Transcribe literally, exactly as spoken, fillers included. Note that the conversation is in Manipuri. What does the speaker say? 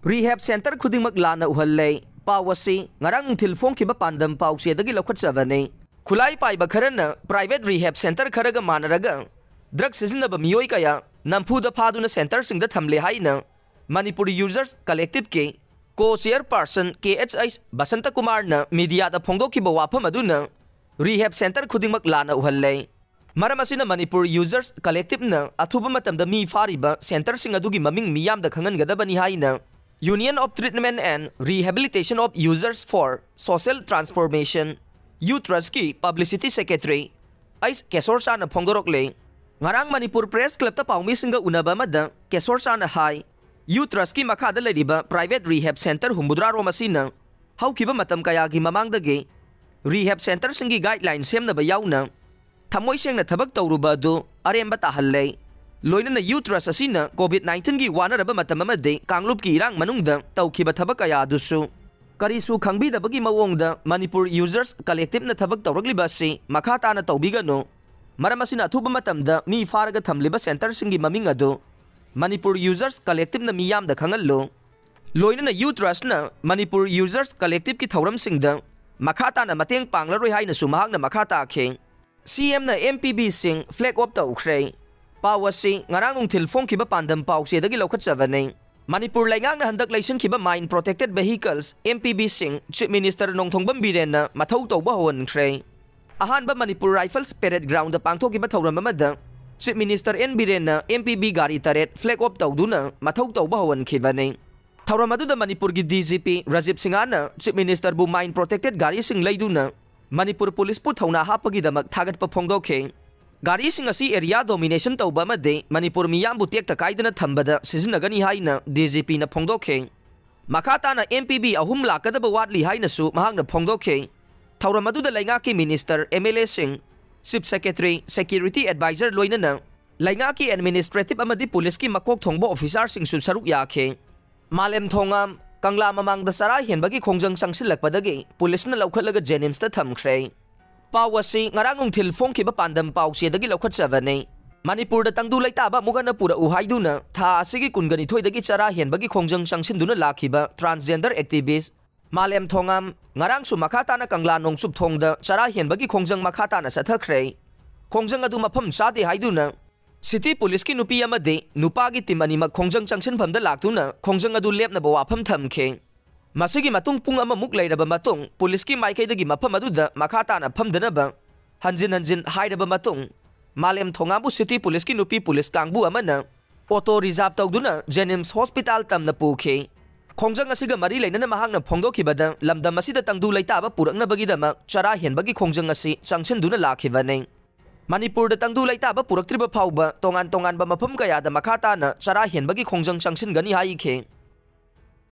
Rehab center ꯈꯨꯗꯤꯡꯃꯛ ꯂꯥꯟꯅ ꯎꯍꯜꯂꯦ꯫ ꯄꯥꯎ ꯑꯁꯤ ꯉꯔꯥꯡ ꯅꯨꯡꯊꯤꯜ ꯐꯣꯡꯈꯤꯕ ꯄꯥꯟꯗꯝ ꯄꯥꯎꯆꯦꯗꯒꯤ ꯂꯧꯈꯠꯆꯕꯅꯤ꯫ ꯈꯨꯠꯂꯥꯏ ꯄꯥꯏꯕ ꯈꯔꯅ private rehab center ꯈꯔꯒ ꯃꯥꯟꯅꯔꯒ drug ꯁꯤꯖꯤꯟꯅꯕ ꯃꯤꯑꯣꯏ ꯀꯌꯥ ꯅꯝꯐꯨꯗ ꯐꯥꯗꯨꯅ centerꯁꯤꯡꯗ ꯊꯝꯂꯦ ꯍꯥꯏꯅ Manipur Users Collectiveꯀꯤ co-chairperson ꯀꯦ ꯑꯩꯆ ꯑꯩꯆ ꯕꯁꯟꯇ ꯀꯨꯃꯥꯔꯅ mediaꯗ ꯐꯣꯡꯗꯣꯛꯈꯤꯕ ꯋꯥꯐꯝ ꯑꯗꯨꯅ rehab center ꯈꯨꯗꯤꯡꯃꯛ ꯂꯥꯟꯅ ꯎꯍꯜꯂꯦ꯫ ꯃꯔꯝ ꯑꯁꯤꯅ Manipur Users Collectiveꯅ ꯑꯊꯨꯕ ꯃꯇꯝꯗ ꯃꯤ ꯐꯥꯔꯤꯕ centerꯁꯤꯡ ꯑꯗꯨꯒꯤ ꯃꯃꯤꯡ ꯃꯤꯌꯥꯝꯗ ꯈꯪꯍꯟꯒꯗꯕꯅꯤ ꯍꯥꯏꯅ Union of Treatment and Rehabilitation of Users for Social Transformation, U ꯇ꯭ꯔꯁꯀꯤ publicity secretary ꯑꯩꯁ ꯀꯦꯁꯣꯔꯆꯥꯅ ꯐꯣꯡꯗꯣꯔꯛꯂꯦ꯫ ꯉꯔꯥꯡ ꯃꯅꯤꯄꯨꯔ Press Clubꯇ ꯄꯥꯎꯃꯤꯁꯤꯡꯒ ꯎꯅꯕ ꯑꯃꯗ ꯀꯦꯁꯣꯔꯆꯥꯅ ꯍꯥꯏ, ꯌꯨ ꯇ꯭ꯔꯁꯀꯤ ꯃꯈꯥꯗ ꯂꯩꯔꯤꯕ private rehab center ꯍꯨꯝꯐꯨꯇꯔꯥ ꯔꯣꯝ ꯑꯁꯤꯅ ꯍꯧꯈꯤꯕ ꯃꯇꯝ ꯀꯌꯥꯒꯤ ꯃꯃꯥꯡꯗꯒꯤ rehab centerꯁꯤꯡꯒꯤ guideline ꯁꯦꯝꯅꯕ ꯌꯥꯎꯅ ꯊꯃꯣꯏ ꯁꯦꯡꯅ ꯊꯕꯛ ꯇꯧꯔꯨꯕ ꯑꯗꯨ ꯑꯔꯦꯝꯕ ꯇꯥꯍꯜꯂꯦ꯫ ꯂꯣꯏꯅꯅ ꯌꯨ ꯇ꯭ꯔꯁ ꯑꯁꯤꯅ COVID nineteenꯒꯤ ꯋꯥꯅꯔꯕ ꯃꯇꯝ ꯑꯃꯗꯤ ꯀꯥꯡꯂꯨꯞꯀꯤ ꯏꯔꯥꯡ ꯃꯅꯨꯡꯗ ꯇꯧꯈꯤꯕ ꯊꯕꯛ ꯀꯌꯥ ꯑꯗꯨꯁꯨ ꯀꯔꯤꯁꯨ ꯈꯪꯕꯤꯗꯕꯒꯤ ꯃꯑꯣꯡꯗ Manipur Users Collectiveꯅ ꯊꯕꯛ ꯇꯧꯔꯛꯂꯤꯕ ꯑꯁꯤ ꯃꯈꯥ ꯇꯥꯅ ꯇꯧꯕꯤꯒꯅꯨ꯫ ꯃꯔꯝ ꯑꯁꯤꯅ ꯑꯊꯨꯕ ꯃꯇꯝꯗ ꯃꯤ ꯐꯥꯔꯒ ꯊꯝꯂꯤꯕ centerꯁꯤꯡꯒꯤ ꯃꯃꯤꯡ ꯑꯗꯨ Manipur Users Collectiveꯅ ꯃꯤꯌꯥꯝꯗ ꯈꯪꯍꯜꯂꯨ꯫ ꯂꯣꯏꯅꯅ ꯌꯨ ꯇ꯭ꯔꯁꯅ Manipur Users Collectiveꯀꯤ ꯊꯧꯔꯝꯁꯤꯡꯗ ꯃꯈꯥ ꯇꯥꯅ ꯃꯇꯦꯡ ꯄꯥꯡꯂꯔꯣꯏ ꯍꯥꯏꯅꯁꯨ ꯃꯍꯥꯛꯅ ꯃꯈꯥ ꯇꯥꯈꯤ꯫ ꯁꯤ ꯑꯦꯝꯅ ꯑꯦꯝ ꯄꯤ ꯕꯤꯁꯤꯡ flag off ꯇꯧꯈ꯭ꯔꯦ꯫ ꯄꯥꯎ ꯑꯁꯤ ꯉꯔꯥꯡ ꯅꯨꯡꯊꯤꯜ ꯐꯣꯡꯈꯤꯕ ꯄꯥꯟꯗꯝ ꯄꯥꯎꯆꯦꯗꯒꯤ ꯂꯧꯈꯠꯆꯕꯅꯤ꯫ ꯃꯅꯤꯄꯨꯔ ꯂꯩꯉꯥꯛꯅ ꯍꯟꯗꯛ ꯂꯩꯁꯤꯟꯈꯤꯕ Mine Protected Vehicles, M P ꯕꯤꯁꯤꯡ Chief Minister ꯅꯣꯡꯊꯣꯡꯕꯝ ꯕꯤꯔꯦꯟꯅ ꯃꯊꯧ ꯇꯧꯕ ꯍꯧꯍꯟꯈ꯭ꯔꯦ꯫ ꯑꯍꯥꯟꯕ ꯃꯅꯤꯄꯨꯔ Rifles Parade Groundꯗ ꯄꯥꯡꯊꯣꯛꯈꯤꯕ ꯊꯧꯔꯝ ꯑꯃꯗ Chief Minister ꯑꯦꯟ ꯕꯤꯔꯦꯟꯅ ꯑꯦꯝ ꯄꯤ ꯕꯤ ꯒꯥꯔꯤ ꯇꯔꯦꯠ flag off ꯇꯧꯗꯨꯅ ꯃꯊꯧ ꯇꯧꯕ ꯍꯧꯍꯟꯈꯤꯕꯅꯤ꯫ ꯊꯧꯔꯝ ꯑꯗꯨꯗ ꯃꯅꯤꯄꯨꯔꯒꯤ ꯗꯤ ꯖꯤ ꯄꯤ ꯔꯥꯖꯤꯕ ꯁꯤꯡꯍꯅ Chief Ministerꯕꯨ Mine Protected ꯒꯥꯔꯤꯁꯤꯡ ꯂꯩꯗꯨꯅ ꯃꯅꯤꯄꯨꯔ ꯄꯨꯂꯤꯁꯄꯨ ꯊꯧꯅꯥ ꯍꯥꯞꯄꯒꯤꯗꯃꯛ ꯊꯥꯒꯠꯄ ꯐꯣꯡꯗꯣꯛꯈꯤ꯫ ꯒꯥꯔꯤꯁꯤꯡ ꯑꯁꯤ area domination ꯇꯧꯕ ꯑꯃꯗꯤ ꯃꯅꯤꯄꯨꯔ ꯃꯤꯌꯥꯝꯕꯨ ꯇꯦꯛꯇ ꯀꯥꯏꯗꯅ ꯊꯝꯕꯗ ꯁꯤꯖꯤꯟꯅꯒꯅꯤ ꯍꯥꯏꯅ ꯗꯤ ꯖꯤ ꯄꯤꯅ ꯐꯣꯡꯗꯣꯛꯈꯤ꯫ ꯃꯈꯥ ꯇꯥꯅ ꯑꯦꯝ ꯄꯤ ꯕꯤ ꯑꯍꯨꯝ ꯂꯥꯛꯀꯗꯕ ꯋꯥꯠꯂꯤ ꯍꯥꯏꯅꯁꯨ ꯃꯍꯥꯛꯅ ꯐꯣꯡꯗꯣꯛꯈꯤ꯫ ꯊꯧꯔꯝ ꯑꯗꯨꯗ ꯂꯩꯉꯥꯛꯀꯤ Minister, ꯑꯦꯝ ꯑꯦꯜ ꯑꯦꯁꯤꯡ, Chief Secretary, Security Advisor ꯂꯣꯏꯅꯅ ꯂꯩꯉꯥꯛꯀꯤ administrative ꯑꯃꯗꯤ ꯄꯨꯂꯤꯁꯀꯤ ꯃꯀꯣꯛ ꯊꯣꯡꯕ officerꯁꯤꯡꯁꯨ ꯁꯔꯨꯛ ꯌꯥꯈꯤ꯫ ꯃꯥꯂꯦꯝ ꯊꯣꯉꯥꯝ ꯀꯪꯂꯥ ꯃꯃꯥꯡꯗ ꯆꯔꯥ ꯍꯦꯟꯕꯒꯤ ꯈꯣꯡꯖꯪ ꯆꯪꯁꯤꯜꯂꯛꯄꯗꯒꯤ ꯄꯨꯂꯤꯁꯅ ꯂꯧꯈꯠꯂꯒ ꯖꯦꯅꯤꯝꯁꯇ ꯊꯝꯈ꯭ꯔꯦ꯫ ꯄꯥꯎ ꯑꯁꯤ ꯉꯔꯥꯡ ꯅꯨꯡꯊꯤꯜ ꯐꯣꯡꯈꯤꯕ ꯄꯥꯟꯗꯝ ꯄꯥꯎꯆꯦꯗꯒꯤ ꯂꯧꯈꯠꯆꯕꯅꯤ꯫ ꯃꯅꯤꯄꯨꯔꯗ ꯇꯪꯗꯨ ꯂꯩꯇꯥꯕ ꯑꯃꯨꯛ ꯍꯟꯅ ꯄꯨꯔꯛꯎ ꯍꯥꯏꯗꯨꯅ ꯊꯥ ꯑꯁꯤꯒꯤ ꯀꯨꯟꯒꯅꯤꯊꯣꯏꯗꯒꯤ ꯆꯔꯥ ꯍꯦꯟꯕꯒꯤ ꯈꯣꯡꯖꯪ ꯆꯪꯁꯤꯟꯗꯨꯅ ꯂꯥꯛꯈꯤꯕ transgender activist ꯃꯥꯂꯦꯝ ꯊꯣꯉꯥꯝ ꯉꯔꯥꯡꯁꯨ ꯃꯈꯥ ꯇꯥꯅ ꯀꯪꯂꯥ ꯅꯣꯡꯆꯨꯞ ꯊꯣꯡꯗ ꯆꯔꯥ ꯍꯦꯟꯕꯒꯤ ꯈꯣꯡꯖꯪ ꯃꯈꯥ ꯇꯥꯅ ꯆꯠꯊꯈ꯭ꯔꯦ꯫ ꯈꯣꯡꯖꯪ ꯑꯗꯨ ꯃꯐꯝ ꯆꯥꯗꯦ ꯍꯥꯏꯗꯨꯅ city police ꯀꯤ ꯅꯨꯄꯤ ꯑꯃꯗꯤ ꯅꯨꯄꯥꯒꯤ team ꯑꯅꯤꯃꯛ ꯈꯣꯡꯖꯪ ꯆꯪꯁꯤꯟꯐꯝꯗ ꯂꯥꯛꯇꯨꯅ ꯈꯣꯡꯖꯪ ꯑꯗꯨ ꯂꯦꯞꯅꯕ ꯋꯥꯐꯝ ꯊꯝꯈꯤ꯫ ꯃꯁꯤꯒꯤ ꯃꯇꯨꯡ ꯄꯨꯡ ꯑꯃꯃꯨꯛ ꯂꯩꯔꯕ ꯃꯇꯨꯡ police ꯀꯤ ꯃꯥꯏꯀꯩꯗꯒꯤ ꯃꯐꯝ ꯑꯗꯨꯗ ꯃꯈꯥ ꯇꯥꯅ ꯐꯝꯗꯅꯕ ꯍꯟꯖꯤꯟ ꯍꯟꯖꯤꯟ ꯍꯥꯏꯔꯕ ꯃꯇꯨꯡ ꯃꯥꯂꯦꯝ ꯊꯣꯉꯥꯝꯕꯨ city police ꯀꯤ ꯅꯨꯄꯤ police ꯀꯥꯡꯕꯨ ꯑꯃꯅ auto reserve ꯇꯧꯗꯨꯅ JNIMS hospital ꯇꯝꯅ ꯄꯨꯈꯤ꯫ ꯈꯣꯡꯖꯪ ꯑꯁꯤꯒ ꯃꯔꯤ ꯂꯩꯅꯅ ꯃꯍꯥꯛꯅ ꯐꯣꯡꯗꯣꯛꯈꯤꯕꯗ ꯂꯝꯗꯝ ꯑꯁꯤꯗ ꯇꯪꯗꯨ ꯂꯩꯇꯥꯕ ꯄꯨꯔꯛꯅꯕꯒꯤꯗꯃꯛ ꯆꯔꯥ ꯍꯦꯟꯕꯒꯤ ꯈꯣꯡꯖꯪ ꯑꯁꯤ ꯆꯪꯁꯤꯟꯗꯨꯅ ꯂꯥꯛꯈꯤꯕꯅꯤ꯫ ꯃꯅꯤꯄꯨꯔꯗ ꯇꯪꯗꯨ ꯂꯩꯇꯥꯕ ꯄꯨꯔꯛꯇ꯭ꯔꯤꯕ ꯐꯥꯎꯕ ꯇꯣꯉꯥꯟ ꯇꯣꯉꯥꯟꯕ ꯃꯐꯝ ꯀꯌꯥꯗ ꯃꯈꯥ ꯇꯥꯅ ꯆꯔꯥ ꯍꯦꯟꯕꯒꯤ ꯈꯣꯡꯖꯪ ꯆꯪꯁꯤꯟꯒꯅꯤ ꯍꯥꯏꯈꯤ꯫